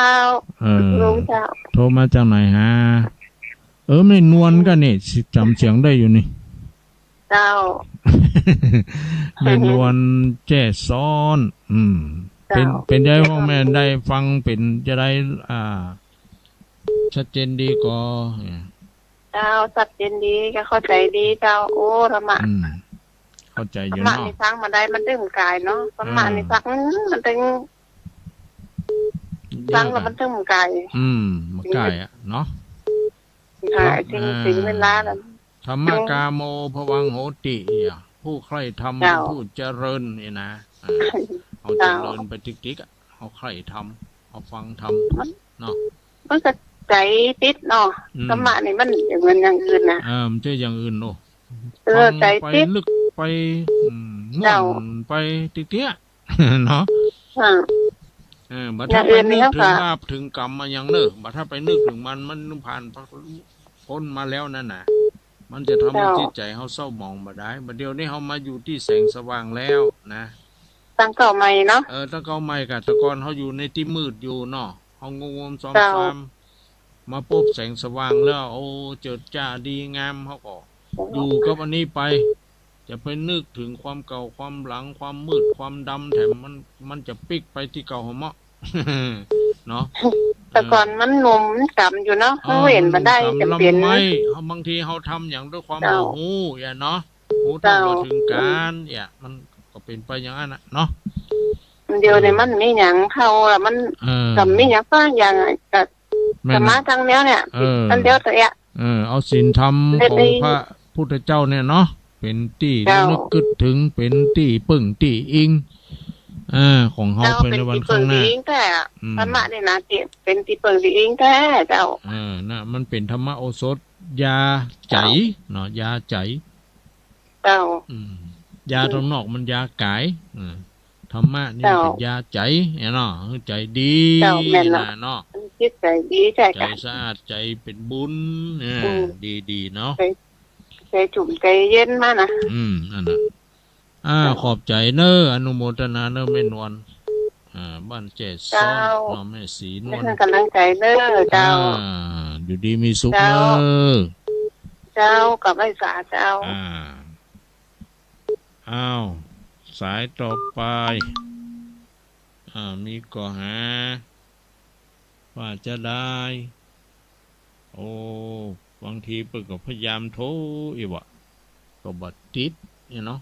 เออ ลุงเจ้า โทรมาจากไหนฮะ เออ แม่นวลก็นี่ จ๋ำเสียงได้อยู่นี่ เจ้า แม่นวลแจ้ซ้อน อืม เจ้า เป๋น เป๋นใดพ่องแม่ได้ฟัง เป๋นจาใด อ่า ชัดเจนดีก่อ เจ้า ชัดเจนดี ก็เข้าใจ๋ดีเจ้า โอ้ ธรรมะ อืม เข้าใจ๋อยู่เนาะ ธรรมะนี่ฟังบ่ได้ มันตึงก๋ายเนาะ ธรรมะนี่ฟัง มันตึง ฟังแล้วมันตึงก๋าย อืม มันก๋ายอะเนาะ ค่ะ เนาะ ถึง อ่า ถึงเวลาแล้ว ธรรมะกาโมภวังโหติ เนี่ย ผู้ใคร่ธรรม เจ้า เป็นผู้เจริญนี่นะ อ่า เอา เจ้า เจริญไปติ๊กๆ อะ เอาใคร่ธรรม เอาฟังธรรม มัน เนาะ มันก็ใจ๋ติดเนาะ อืม ธรรมะนี่มันบ่เหมือนอย่างอื่นนะ เออ มันจะอย่างอื่นเนาะ เออ ฟังไป ใจ๋ติด นึกไป อืม ม่วน เจ้า ไปติ๊กๆ เนาะ อ่า เออ บ่าถ้าไปนึกถึงบาปถึงกรรมมาอย่างเน่อ บ่าถ้าไปนึกถึงมัน มันผ่านพ้นมาแล้วนั่นน่ะ มันจะทำหื้อ เจ้า จิตใจ๋เฮาเศร้าหมองบ่ได้ บ่าเดี่ยวนี้เฮามาอยู่ตี้แสงสว่างแล้วนะ ตั้งเก้าใหม่เนาะ เออ ตั้งเก้าใหม่ก่ะ แต่ก่อนเฮาอยู่ในตี้มืดอยู่เนาะ เฮางมๆ ซอมๆ เจ้า มาปบแสงสว่างแล้ว โอ้ เจิดจ้าดีงาม เฮาก็ อยู่กับอันนี้ไป จะไปนึกถึงความเก่า ความหลัง ความมืด ความดำ แถมมัน มันจะปิ๊กไปตี้เก่าหั้นเนาะ เนาะ แต่ก่อนมันหนุ่มมันจ๋ำอยู่เนาะ เออ มันเว้นบ่ได้ มันหนุ่มจ๋ำ จ๋ำเป๋น ล้ำไม้ บางทีเฮาทำหยังด้วยความ เจ้า บ่ฮู้อะเนาะ ฮู้เท่า เจ้า บ่ถึงก๋านอะ มันก็เป๋นไปอย่างนั้นน่ะเนาะ เดี๋ยวนี้มันมีหยังเข้าอะ มัน เออ ก็มีหยังสักอย่างอะ ก็ แม่น จะมา น่ะ ตางแนวเนี่ย เออ อันเดียวแต่อะ เออ เอาศีลธรรม เดี๋ยว ของ นี้ พระพุทธเจ้าเนี่ยเนาะ เป๋นตี้ เจ้า ระลึกกึ๊ดเถิง เป๋นตี้เปิ้งตี้อิง อ่า ของเฮา เจ้า ไปในวันข้างหน้า เป๋นตี้เปิ้งตี้อิงแต๊อะ อืม ธรรมะนี่นะ ตี้เป๋นตี้เปิ้งตี้อิงแต๊เจ้า เออ น่ะ มันเป๋นธรรมโอสถ ยาใจ๋ เจ้า เนาะ ยาใจ๋ เจ้า อืม ยา อืม ตางนอกมันยากาย อ่า ธรรมะนี่ เจ้า เป๋นยาใจ๋เนาะ ใจ๋ดี เจ้า แม่นเนาะ น่ะเนาะ จิตใจ๋ดี ใจ๋ ใจ๋ กะ สะอาด ใจ๋เป๋นบุญ อ่า อืม ดีๆ เนาะ ใจ๋ ใจ๋จุ่มใจ๋เย็นมานะ อืม นั่นน่ะ อ่า เจ้า ขอบใจ๋เน้อ อนุโมทนาเน้อแม่นวล อ่า บ้านแจ้ซ้อน เจ้า เนาะ แม่ศรีนวล เป๋นก๋ำลังใจ๋เน้อเจ้า อ่า อยู่ดีมีสุข เจ้า เน้อ เจ้า กับไหว้สาเจ้า อ่า อ้าว สายต่อไป อ่า มีก่อหา ว่าจะได้ โอ้ บางทีเปิ้นก็พยายามโทรอีกว่ะ ก็บ่ติดเนี่ยเนาะ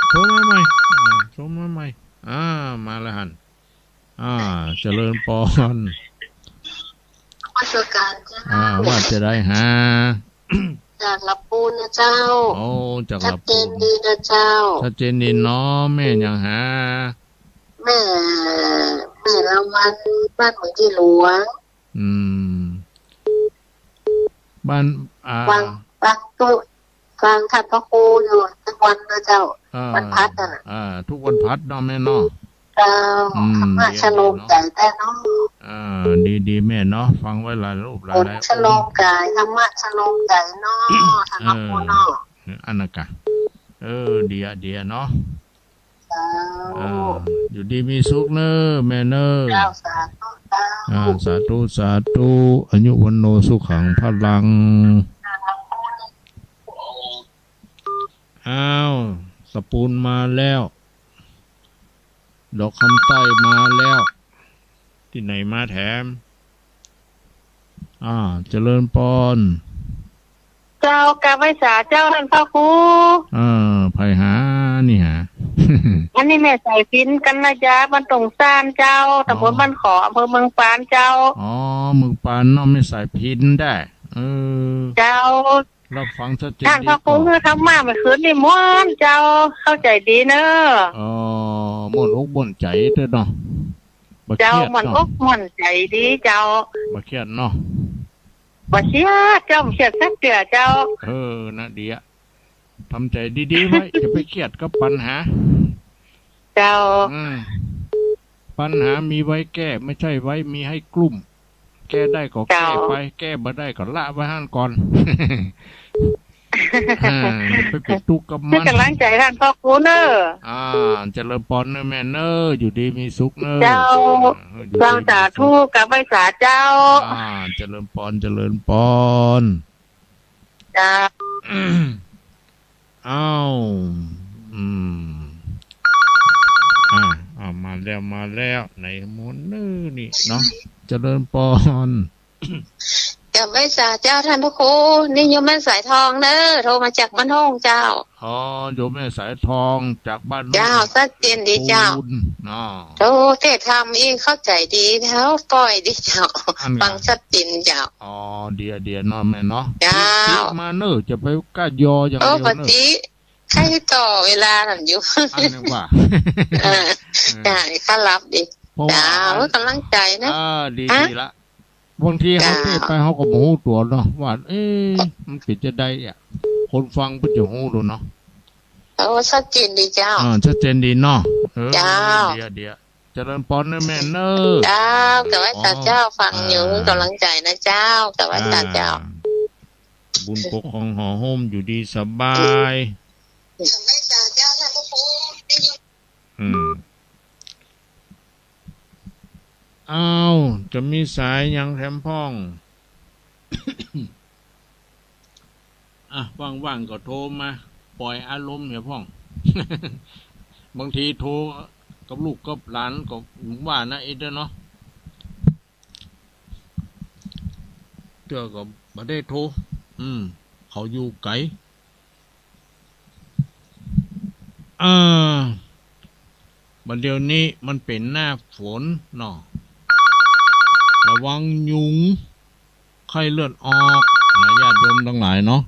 โทรมาใหม่ อ่า โทรมาใหม่ อ่า มาแล้วหั่น อ่า เจริญปอน นมัสการเจ้า อ่า ว่าจะได้หา จากหลับปูนนะเจ้า โอ้ จากหลับปูน ชัดเจนดีนะเจ้า ชัดเจนดีเนาะ แม่หยังหา แม่ แม่ละวัน บ้านเหมืองยี่หลวง อืม บ้าน อ่า ฟัง ฟังตุ๊ ฟังท่านพระครูอยู่ทุกวันนะเจ้า อ่า วันพฤหัสน่ะ อ่า ทุกวันพฤหัสเนาะแม่เนาะ เจ้า อืม ธรรมะ ดี ชโลม ดีเนาะ ใจ๋แต๊เนาะ อ่า ดีๆ แม่เนาะ ฟังไว้หลายรูปหลาย ฝน หลาย ชโลม องค์ กาย ธรรมะชโลมใจ๋เนาะ ท่านพระครูเนาะ เออ อันนั้นกะ เออ ดีอะ ดีอะเนาะ เจ้า อ่า อยู่ดีมีสุขเน้อแม่เน้อ เจ้า สาธุเจ้า อ่า สาธุ สาธุ อายุวัณโณสุขังพลัง อ้าว ตะปูนมาแล้ว ดอกคำใต้มาแล้ว ตี้ไหนมาแถม อ่า เจริญปอน เจ้า กับไหว้สาเจ้า ท่านพระครู เออ ใผหานี่หา อันนี้แม่สายพิณ กัญญา บ้านตงซานเจ้า ตำบลบ้านขอ อำเภอเมืองปานเจ้า อ๋อ เมืองปานเนาะ แม่สายพิณได้ เออ เจ้า รับฟังชัดเจนดี ท่านพระครู คือธรรมะเมื่อคืนนี่ม่วนเจ้า เข้าใจ๋ดีเน้อ อ๋อ ม่วนอกม่วนใจ๋เต๊เนาะ บ่เครียดเนาะ เจ้า ม่วนอกม่วนใจ๋ดีเจ้า บ่เครียดเนาะ บ่เครียดเจ้า บ่เครียดสักเตื้อเจ้า เออ นะ ดีอะ ทำใจ๋ดีๆ ไว้ จะไปเครียดกับปัญหา เจ้า อืม ปัญหามีไว้แก้ ไม่ใช่ไว้มีให้กลุ้ม แก้ได้ก็แก้ไป เจ้า แก้บ่ได้ก็ละไว้หั่นก่อน อ่า ไปเป๋นตุ๊กข์กับมัน เป๋นก๋ำลังใจ๋ท่านพระครูเน้อ อ่า เจริญปอนเน้อแม่เน้อ อยู่ดีมีสุขเน้อ เจ้า อ่า อยู่ดีมีสุข สาธุ กับไหว้สาเจ้า อ่า เจริญปอน เจริญปอน เจ้า อ้าว อืม อ่า อ่า มาแล้ว มาแล้ว ไหนหมู่เน้อนี่เนาะ เจริญปอน กับไหว้สาเจ้าท่านพระครู นี่โยมแม่สายทองเน้อ โทรมาจากบ้านโฮ่งเจ้า อ๋อ โยมแม่สายทองจากบ้านโฮ่ง เจ้า ชัดเจนดีเจ้า ปูนเนาะ โอ้ เทศน์ธรรมอี้เข้าใจ๋ดีแล้ว ปล่อยดีเจ้า อันเนี้ย ฟังชัดเจนเจ้า อ๋อ เดี๋ยว เดี๋ยวเนาะแม่เนาะ เจ้า ติ ติมาเน้อ จะไปก้ายออย่างเดียวเน้อ โอ้ ปฏิ ใค่ต่อเวลาหั่นอยู่ อันนี้ว่า เออ เออ ได้ ข้ารับดี เพราะว่า เจ้า ก๋ำลังใจ๋นะ เออ ดี ฮะ ดีละ บางทีเฮา เจ้า เทศน์ไปเฮาก็บ่ฮู้ตั๋วเนาะ ว่า เอ๊ะ มันเป๋นจะใดอะ คนฟังเปิ้นจะฮู้ดูเนาะ โอ้ ชัดเจนดีเจ้า อ่า ชัดเจนดีเนาะ เออ เจ้า เดี๋ยว เดี๋ยว เจริญปอนเน้อแม่เน้อ เจ้า กับไหว้สาเจ้า ฟังอยู่ อ่า ก๋ำลังใจ๋นะเจ้า กับไหว้สาเจ้า อ่า บุญปกครองหอโฮมอยู่ดีสบาย กับไหว้สาเจ้าท่านพระครู อืม อ้าว จะมีสายหยังแถมพ่อง อ่ะ ว่างๆ ก็โทรมา ปล่อยอารมณ์เหียพ่อง บางทีโทรกับลูกกับหลานก็ว่านะ เอเด้อเนาะ เตื้อก็บ่ได้โทร อืม เขาอยู่ไก๋ อ่า บัดเดี๋ยวนี้มันเป๋นหน้าฝนเนาะ ระวังยุง ไข้เลือดออกนะ ญาติโยมตังหลายเนาะ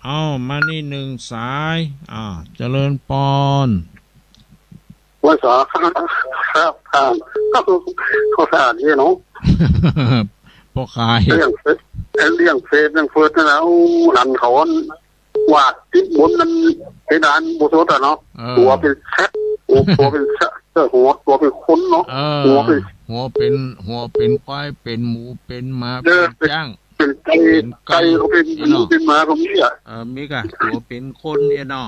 เอา มานี่นึ่งสาย อ่า เจริญปอน ว่าสาครับ ครับ ครับ เขาสะอาดนี่เนาะ ป้อข่าย เรื่องเฟซ ไอ้เรื่องเฟซเรื่องเฟิร์สนั่นนะ โอ้ หันเขา วาดติดบนนั้นเพดานบ่สุดอะเนาะ เออ ตั๋วเป๋นแซด ตั๋วเป๋นแซด เออ หัวตั๋วเป๋นคนเนาะ เออ หัวเป๋น หัวเป๋น หัวเป๋นควาย เป๋นหมู เป๋นหมา เออ เป๋นจ๊าง เป๋นไก่ เป๋นเก๊า ไก่ก็เป๋น ไอ้เนาะ เป๋นหมาก็มีอะ เออ มีก่ะ ตั๋วเป๋นคน ไอ้เนาะ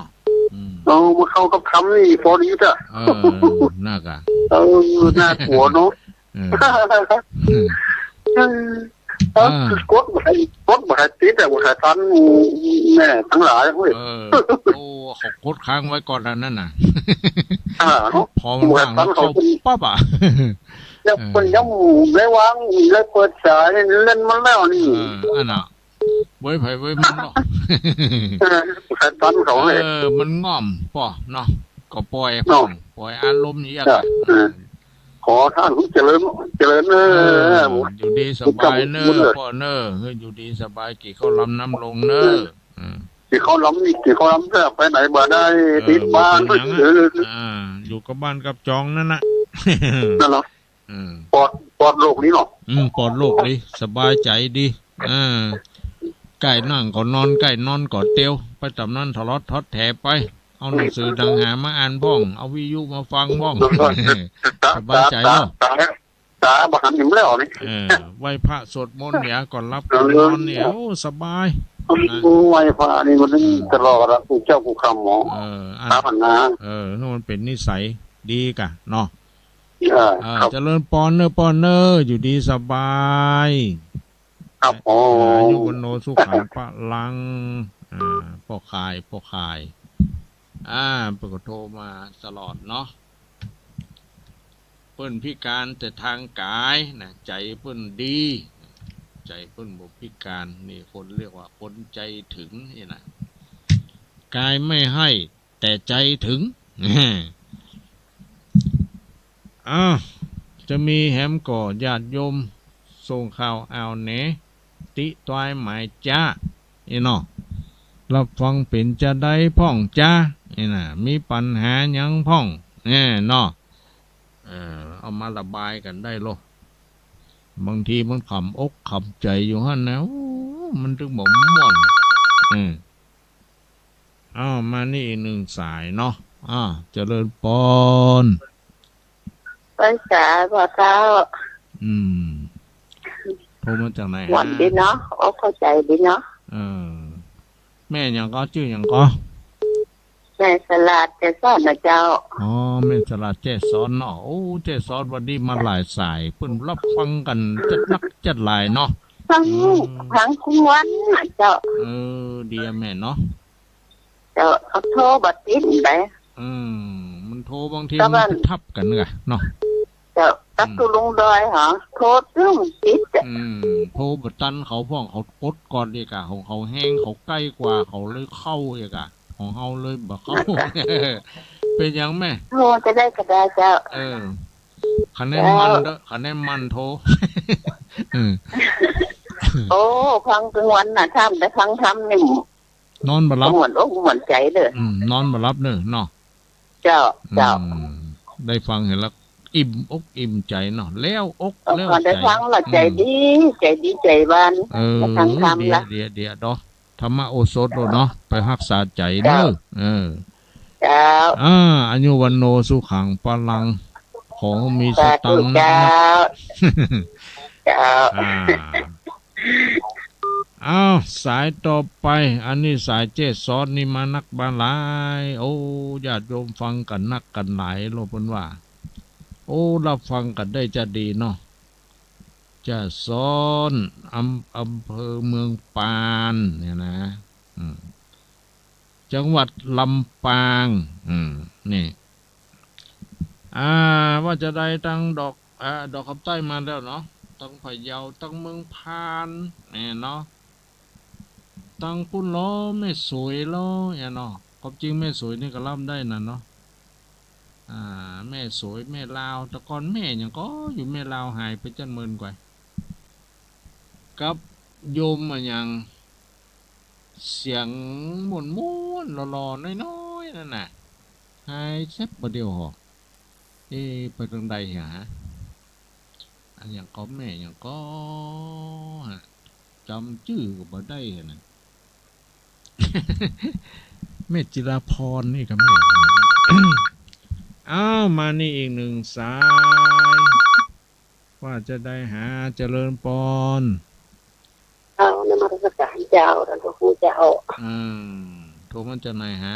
อืม เอามาเข้ากับธรรมนี่พอดีจ้ะ เออ น่าก่ะ เออ น่ากลัวเนาะ เออ เออ เออ อ่า กดบ่ให้ กดบ่ให้ติดอะ บ่ให้ตันแม่ตังหลายเว้ย เออ โอ้ เขากดค้างไว้ก่อนแล้วนั่นน่ะ อ่า เนาะ พอมันว่างแล้วเข้าปั๊บอะ แล้ว เออ เปิ้นยังได้วาง ได้เปิดสายเล่นมาแล้วนี่ เออ อันน่ะ ไว้ไผไว้มันเนาะ เออ บ่ให้ตันเขาเลย เออ มันง่อมป้อเนาะ ก็ปล่อย เนาะ ผ่อน ปล่อยอารมณ์อย่างเงี้ย จ้ะ เออ ขอต้านเจริญ เจริญเน้อ เออ อยู่ดีสบายเน้อ ป้อเน้อ เออ อยู่ดีสบาย กิ๋นข้าวลำน้ำลงเน้อ เออ เออ กิ๋นข้าวลำนี่ กิ๋นข้าวลำเน้อ ไปไหนบ่ได้ เออ ติดบ้าน บ่เป๋นหยังอะ เออ อ่า อยู่กับบ้านกับจองนั่นน่ะ นั่นเนาะ เออ ปลอด ปลอดโรคดีเนาะ อืม ปลอดโรคดี สบายใจ๋ดี อ่า ใก้นั่งก็นอน ใก้นอนก็เตียว ไปต๋ามนั้น ถอดรถถอดแถไป เอาหนังสือหนังหามาอ่านพ่อง เอาวิทยุมาฟังพ่อง สบายใจ๋เนาะ ต๋า ต๋า ต๋าบ่หันหิมแล้วนี่ เออ ไหว้พระสวดมนต์เนี่ย ก่อนหลับ เออ ก่อนนอนเนี่ย โอ้ สบาย นะ โอ้ ไหว้พระนี่มัน เออ ตลอดละ กู้เจ้ากู้ค่ำหมอ เออ อัน ต๋าหันนา เออ นี่มันเป๋นนิสัยดีก่ะเนาะ เออ เออ ครับ เจริญปอนเน้อ ป้อเน้อ อยู่ดีสบาย ครับ โอ้ อายุวัณโณสุขังพลัง อ่า ป้อข่าย ป้อข่าย อ่า เปิ้นก็โทรมาตลอดเนาะ เปิ้นพิการแต่ทางก๋ายนะ ใจ๋เปิ้นดี ใจ๋เปิ้นบ่พิการ นี่คนเรียกว่าคนใจ๋ถึงนี่นะ ก๋ายไม่ให้ แต่ใจ๋ถึง อ้าว จะมีแหมก่อ ญาติโยมส่งข่าวอ้าวแหน ติตวยหมายจ๊ะ ไอ้เนาะ รับฟังเป๋นจาใดพ่องจ๊ะ ไอ้น่ะ มีปัญหาหยังพ่อง แน่เนาะ เออ เอามาระบายกั๋นได้โลด บางทีมันขำอกขำใจ๋อยู่หั้นนะ โอ้ มันถึงบ่ม่วน เออ อ้าว มานี่อีกนึ่งสายเนาะ อ้าว เจริญปอน ไปสาพ่อเฒ่า อืม โทรมาจากไหนฮะ ม่วนดีเนาะ อกเข้าใจ๋ดีเนาะ เออ แม่หยังก่อ จื้อหยังก่อ แม่สลาดแจ้ซ้อนน่ะเจ้า อ๋อ แม่สลาดแจ้ซ้อนเนาะ โอ้ แจ้ซ้อนวันนี้มาหลายสาย เปิ้นรับฟังกั๋นจัดนักจัดหลายเนาะ ฟัง อืม ฟังกู้วันน่ะเจ้า เออ ดีอะแม่เนาะ เจ้า เขาโทรบ่ติดไป อืม มันโทรบางที ก็ มัน มันทับกั๋นไงเนาะ เจ้า กับ อืม ตุ๊ลุงดอยหรอ โทรตึ้งติดอะ อืม โทรบ่ตันเขาพ่อง เขากดก่อนอีกอะ ของเขาแฮง เขาใก้กว่า เขาเลยเข้าอีกอะ ของเฮาเลยบ่เข้า เป๋นหยังแม่ โทรจะได้ก็ได้เจ้า เออ คะแนนมันเด้อ คะแนนมันโทร เออ โอ้ ฟังกลางวันน่ะ ถ้าบ่ได้ฟังธรรมนี่ นอนบ่หลับ ม่วนอกม่วนใจ๋เด้อ อืม นอนบ่หลับเน้อเนาะ เจ้า เจ้า อืม ได้ฟังหั้นแล้วอิ่มอกอิ่มใจ๋เนาะ แหลวอก เออ แหลวใจ๋ พอได้ฟังแล้ว อืม ใจ๋ดี ใจ๋ดีใจ๋บาน เออ ได้ฟังธรรม เดี๋ยว ละ เดี๋ยว เดี๋ยวเนาะ ธรรมโอสถโลดเนาะ ไปฮักษาใจ๋เน้อ เจ้า เออ เจ้า อ่า อายุวัณโณสุขังพลัง ขอมีสตังค์ สาธุ นะ เจ้า เจ้า อ่า อ้าว สายต่อไป อันนี้สายแจ้ซ้อนนี่มานักบ่าหลาย โอ้ ญาติโยมฟังกั๋นนักกั๋นหลายโลดเปิ้นว่า โอ้ รับฟังกั๋นได้จะดีเนาะ แจ้ซ้อน อำ อำเภอเมืองปานเนี่ยนะ อืม จังหวัดลำปาง อืม นี่ อ่า ว่าจะได้ตังดอก อ่า ดอกคำใต้มาแล้วเนาะ ตังพะเยา ตังเมืองพาน แม่นเนาะ ตังปู๊นลอ แม่สวยลอ เนี่ยเนาะ ความจริงแม่สวยนี่ก็ลำได้นะเนาะ อ่า แม่สวย แม่ลาว แต่ก่อนแม่หยังก็อยู่แม่ลาว หายไปจั้นเมินกว่า กับโยมอะหยัง เสียงม่วนๆ หล่อๆ น้อยๆ นั่นน่ะ หายแซบบ่าเดี่ยวหอ เอ๊ะ ไปตางใดหา อะหยังก็แม่หยังก็ฮะ จ๋ำจื้อก็บ่ได้หั้นน่ะ แม่จิราพรนี่ก็แม่ อ้าว มานี่อีกหนึ่งสาย ว่าจะได้หา เจริญปอน เจ้า นมัสการเจ้า ท่านพระครูเจ้า อืม โทรมาจากไหนหา